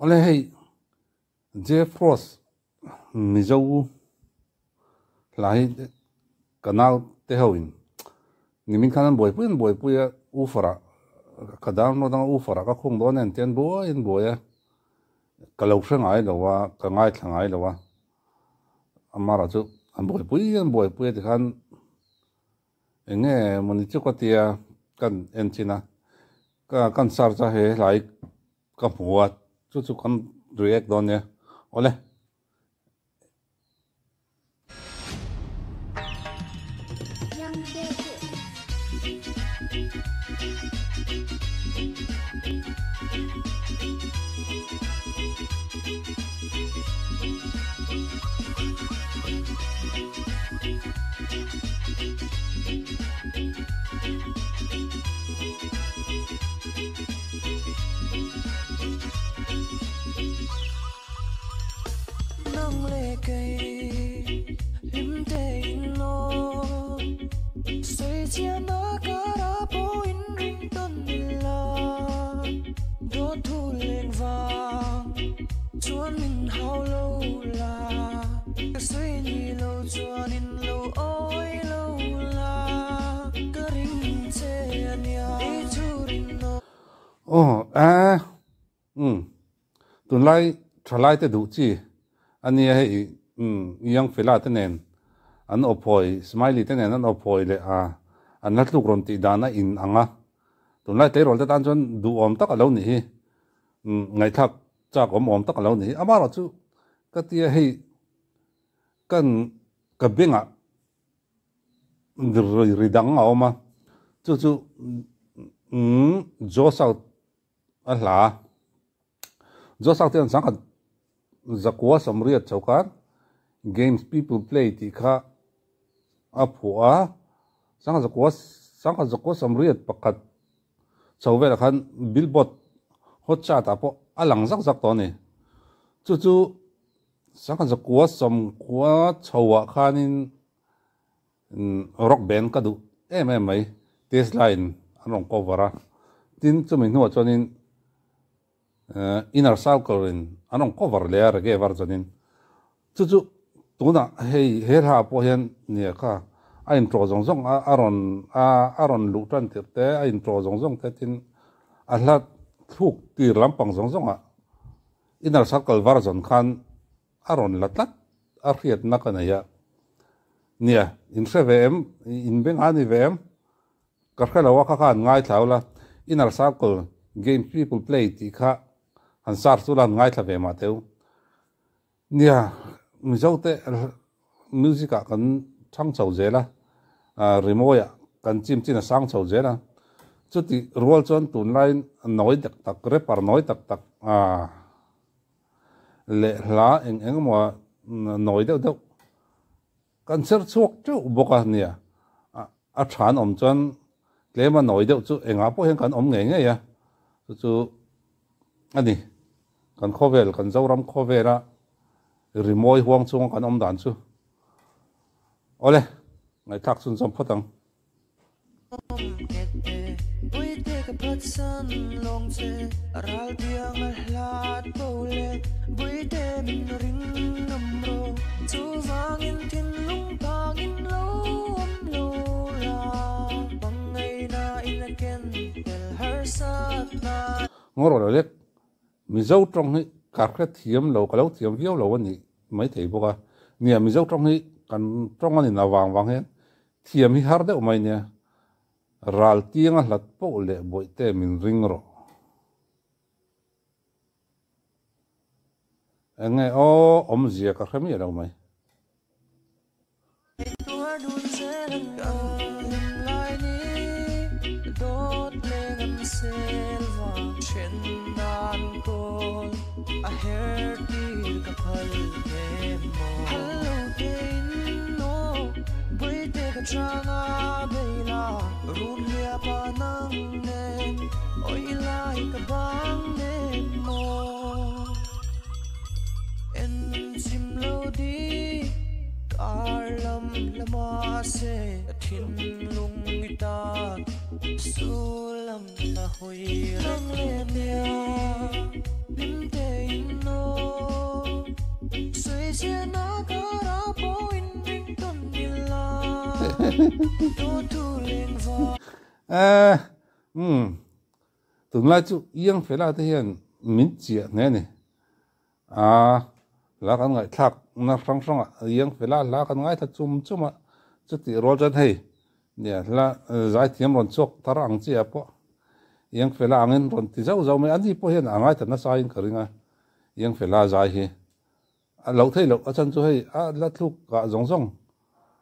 Awle hei Jeff Frost Mizo hla hi ka nau te ho in nimin khan an buaipui an buaipui a woofer ah ka download anga woofer ah ka khung dawn a engtia an buai an buai a ka lo hre ngai lo a ka ngaithla ngai lo a amara chu an buaipui an buaipui a tikhan eng nge mawni chu ka tia kan en chin a ka kan search a he hlai ka hmu a chu chu kan react dawn nia awle. Aw a umm tunlai thalai te duh chi a nia hei umm young fella te nen an aw phawi smiley te nen an aw phawi leh a an la tluk rawn tih dan a in ang a tunlai tleirawl te tan chuan duhawm tak a lo nih hi umm ngaihthlak chak awm awm tak a lo nih hi amaherawhchu ka tia hei kan ka bengah ri dang a awm a chu chu umm Joe South a hla Joe South hian sangkhat zakua sawmriat chho khan games people play tih kha a phuah a sangkhat zakua sangkhat zakua sawmriat pakhat chho velah khan billboard hot chart ah pawh a lang zak zak tawh a ni chu chu. Sangha zakua sawmkua chhoah khanin rock band ka duh em em mai, Tesla in an rawn cover a, tin chumi hnuah chuanin Inner Circle in an rawn cover leh a reggae version in, chu chu tunah hei he hla ah pawh hian nia kha a intro zawng zawng a rawn a rawn luh tan tirh te a intro zawng zawng te tin a hla thluk tir lampang zawng zawng ah Inner Circle version khan a rawn la tlat a hriatna ka nei a, nia in hre ve em, in beng a ni ve em? Ka hre lo a kha khan ngaithla ula, Inner Circle Games People Play tih kha han search ula han ngaithla ve mah teu. Nia Mizo te music ah kan chhang chho zel a, rimawi ah kan chim chin a sang chho zel a, chuti rual chuan tunlaiin nawi tak tak rapper nawi tak tak leh hla eng eng emaw nawi deuh deuh kan ser chhuak teuh bawk a nia, a tha an awm chuan tlema nawi deuh chu engah pawh hian kan awm ngei ngei a, chu chu a ni kan khawvel kan Zoram khawvela rimawi huang chunga kan awm dan chu. Awle, ngaihthlak chhunzawm phawt ang. Ngaw rawh lek, Mizo tawng hi ka hre thiam lo, ka lo thiam viau lo a nih maithei bawk a. Nia, Mizo tawng hi kan tawng a nin avang vang hian thiam hi har deuh mai nia. Ral tianga hlat poh leh bawihte min ring rawh. Enge aw awmzia ka hre miah lo mai. Eh, umm, tunlai chu Iang Fela te hian min chiah hle a ni. Aa, hla kan ngaihthlak na hrang hrang ah Iang Fela hla kan ngaithla chum chum a, chutih rual chuan hei nia hla zaithiam rawn chhuak thar ang chiah pawh Iang Fela angin rawn ti zauh zauh mai a, ani pawh hian a ngaithla nasa in ka ring a, Iang Fela zai hi a loh theih loh a chan chu hei a la thluk ah zawng zawng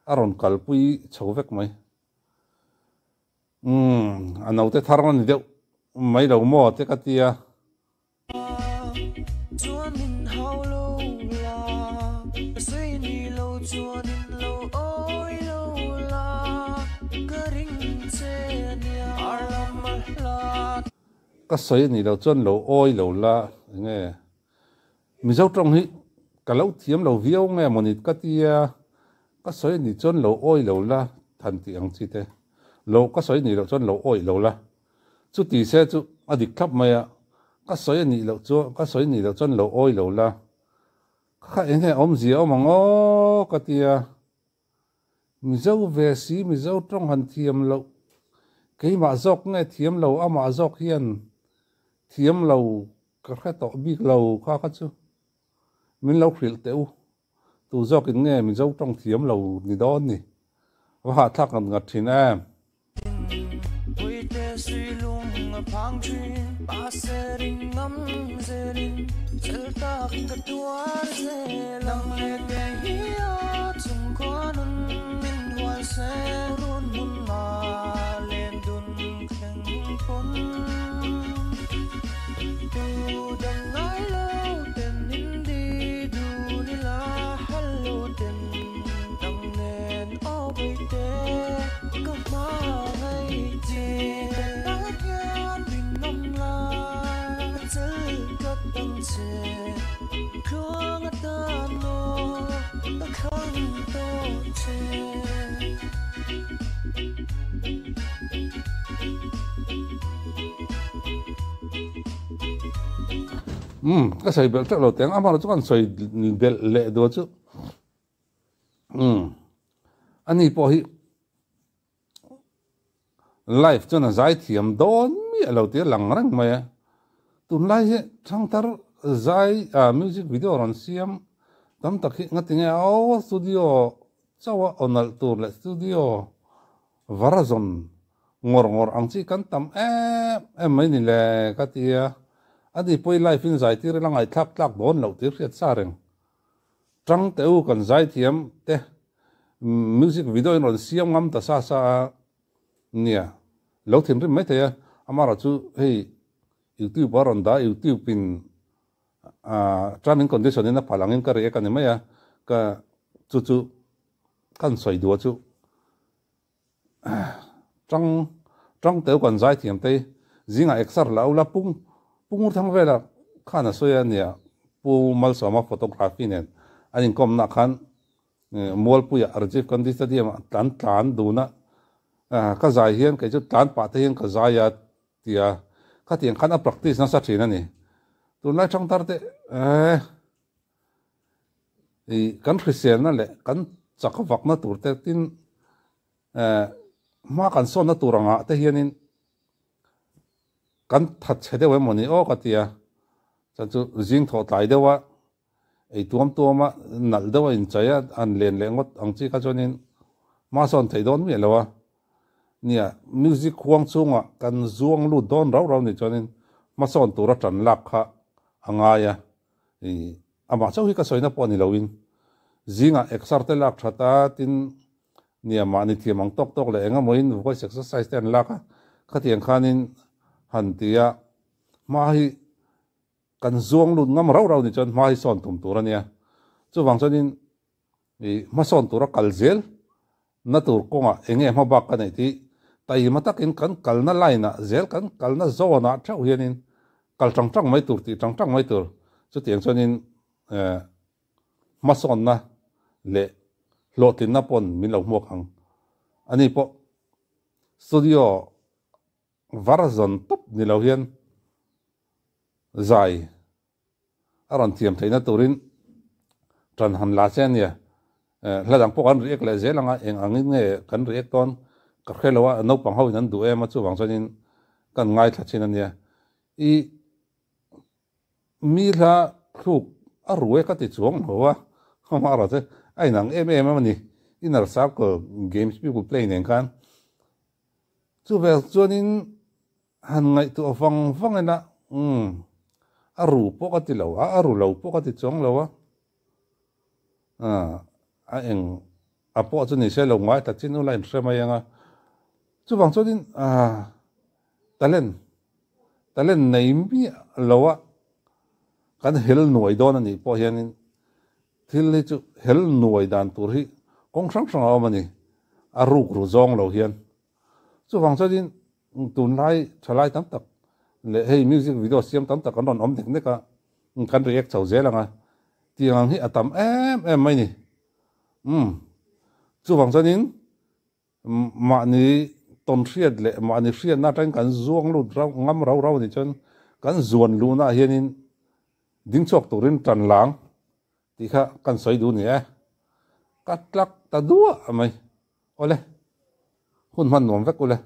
a rawn kalpui chho vek mai. Umm, a naute thar a ni deuh mai lo maw te ka tia. Ka sawi a nih loh chuan lo awi lo la enge Mizo tawng hi ka lo thiam lo viau nge mawni ka tia ka sawi a nih chuan lo awi lo la than tih ang chi te lo ka sawi a nih loh chuan lo awi lo la Chuti se chu a dik thlap mai a, ka sawi a nih loh chuan, ka sawi nih loh chuan lo awi lo la, kha eng nge awmzia awm ang aw ka ti a, Mizo ve si Mizo tawng han thiam loh, keimah zawk nge thiam lo amah zawk hian thiam lo ka hre tawh bik lo kha kha chu min lo hrilh teh u, tu zawkin nge Mizo tawng thiam lo ni dawn ni, va hahthlak ngat ngat thin em. Umm ka sawi belh teuh lo teng amaherawhchu chu kan sawi belh leh duh chu umm ani pawh hi live chuan a zai thiam dawn miah lo tih a lang reng mai a tunlai hi thangthar zai ah music video rawn siam tam tak hi ngatinge aw studio chauh a aw nalh tur leh studio Varazawn ngawr ngawr ang chi kan tam em em mai ni le ka ti a, a ni pawh i life in zai tir ila ngaihthlak tlak dawn loh tih hriat sa reng. Tang teh u kan zai thiam te music video in rawn siam ngam ta sa sa a nia lo thinrim mai thei a, amaherawh chu hei youtube a rawn dah youtube in term and condition in a phal angin ka react a ni mai a, ka chu chu kan sawi duh a chu tang tang teu kan zai thiam te zingah exer la ula pung pungur thang vela khan a sawi a nia pu Malsawma photography nen an inkawmna khan Mualpuia Rajiv Gandhi Stadium ah tlan tlan dun a ka zai hian kei chu tlan pah te hian ka zai a tia khatiang khan a practice nasa thin a ni tunlai thangthar te eh Ih kan hriselna leh kan chak vakna tur te tin eh hma kan sawnna tur angah te hianin kan that chhe deuh emaw ni aw ka ti a, chuan chu zing thawh tlai deuh a, ei tuam tuam a, nalh deuh a inchai a, han len leh ngawt ang chi kha chuanin hma sawn theih dawn miah lo a, nia music huang chhungah kan zuang lut dawn rau rau ni chuanin hmasawn tura tan lak kha a ngai a. I amah chauh hi ka sawina pawh ni loin zingah exer te lak that a, tin nia mahni thiam ang tawk tawk leh eng emawin voice exercise te an lak a, khatiang khanin han ti a, hma hi kan zuang lut ngam rauh rauh ni chuan hma hi sawn tum tur a nia. Chuvang chuanin i hmasawn tura kal zel na tur kawngah eng nge hmabak ka neih tih taima takin kan kalna line ah zel kan kalna zone ah theuh hianin kal tang tang mai tur tih tang tang mai tur chutiang chuanin eh hmasawnna leh hlawhtlinna pawn min lo hmuak ang ani pawh studio var zawn tawp ni lo hian zai a rawn thiam theihna turin tan han la che ania. Hla dang pawh kan react leh zel anga eng angin nge kan react dawn ka hre lo a, naupang ho in an duh em a chuvang chuanin kan ngaithla thin a nia. I mi hla thluk a ru e ka ti chuang lo a, amaherawh chu a inang em em a ni, inner circle games people play nen khan. Chuvel chuanin Han ngaihtuah vang vang ila, umm, a ru pawh ka ti lo a, a ru lo pawh ka ti chuang lo a, ah, a eng a pawh chu ni se lo ngai ta chin ula inhre mai ang a. Chuvang chuanin, ah, talent, talent nei miah lo a kan hel nuai dawn a nih pawh hianin thil hi chu hel nuai dan tur hi kawng hrang hrang a awm a ni, a ruk ru zawng lo hian. Chuvang chuanin tunlai thalai tam tak leh hei music video siam tam tak an rawn awm nek nek a, kan react chho zel ang a, tiang ang hi a tam em em mai ni. Umm chuvang chuanin mahni tawn hriat leh mahni hriatna atangin kan zuang lut rau ngam rau rau a nih chuan kan zuan luhnaah hianin ding chhuak turin tan lang tih kha kan sawi duh ni e. Ka tlak ta duah mai. Awle, hun hman nuam vek ule.